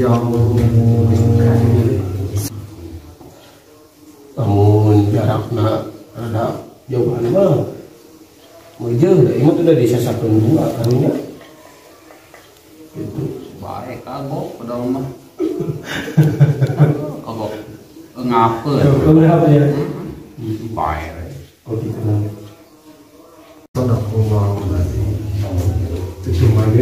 Jauh. Namun jarakna rada jauhan mah. Moal da ieu mah udah disesakeun dua karunya. Gitu. Bae kagok padahal mah. Kagok ngapeun. Ngapa ya? Bae. Oh gitu. Itu mana?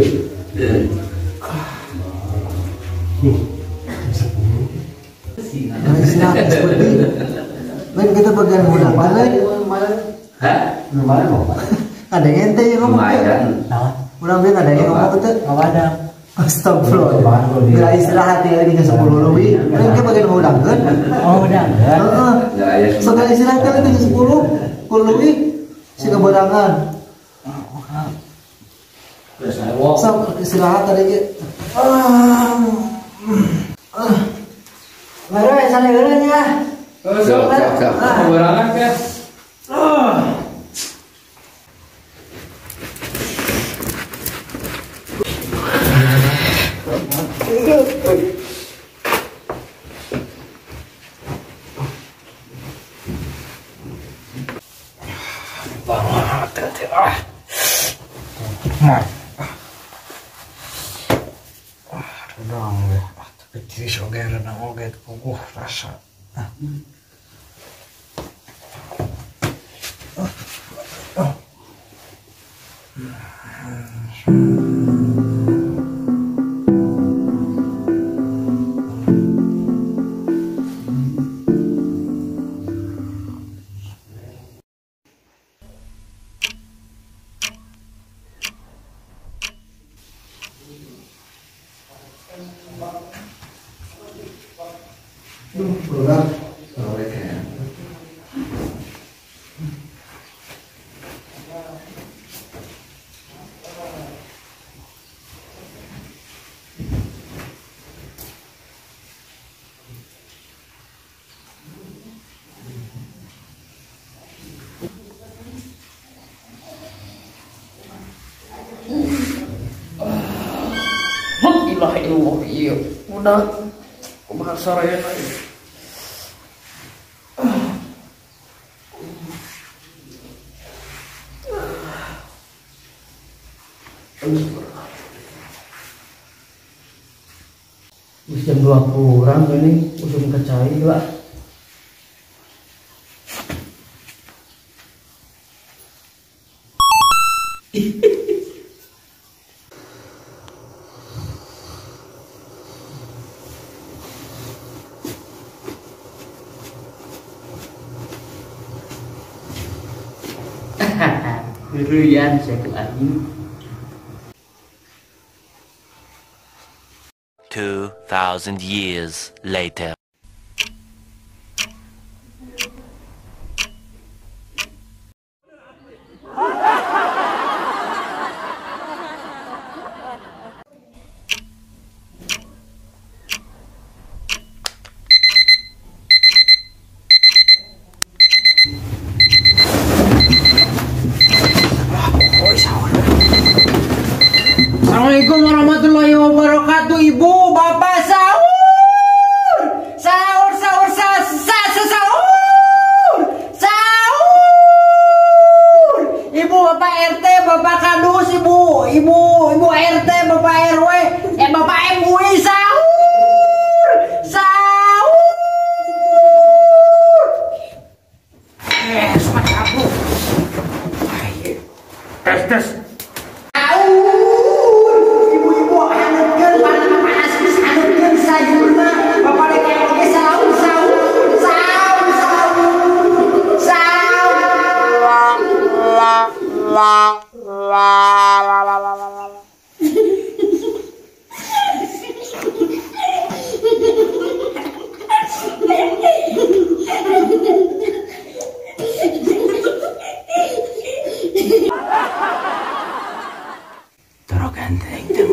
Lain kita bagian muda mana? Hah? Lumayan mau. Ada yang ente yang ngomong. Udah biar ada yang ngomong itu. Ada. Astagfirullah. Bila istirahat ya di 10 lebih. Lain kita bagian muda kan? Oh udah. Heeh. Sekali istirahat kan di 10 lebih. Si keberangan. Sok istirahat tadi ge. Baru ya sana heula nya. Sok sok sok. Keberangan ya. Rasa. Iya, udah bahasa raya lagi. Jam 2 kurang ini usum kecai lah. Rian saya anjing. 2,000 years later. Assalamualaikum warahmatullahi wabarakatuh, ibu, bapak, sahur, sahur, sahur, sahur, sahur, ibu, bapak RT, bapak kadus, ibu, ibu, ibu RT, bapak RW, bapak MUI, sahur, sahur. Semangat aku. Tes tes.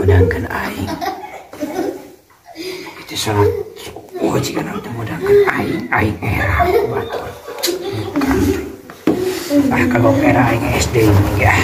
Ganteng aing. Itu salat subuh jika nanti mudangkan aing aing era batur. Ah kagok era aing SD ya.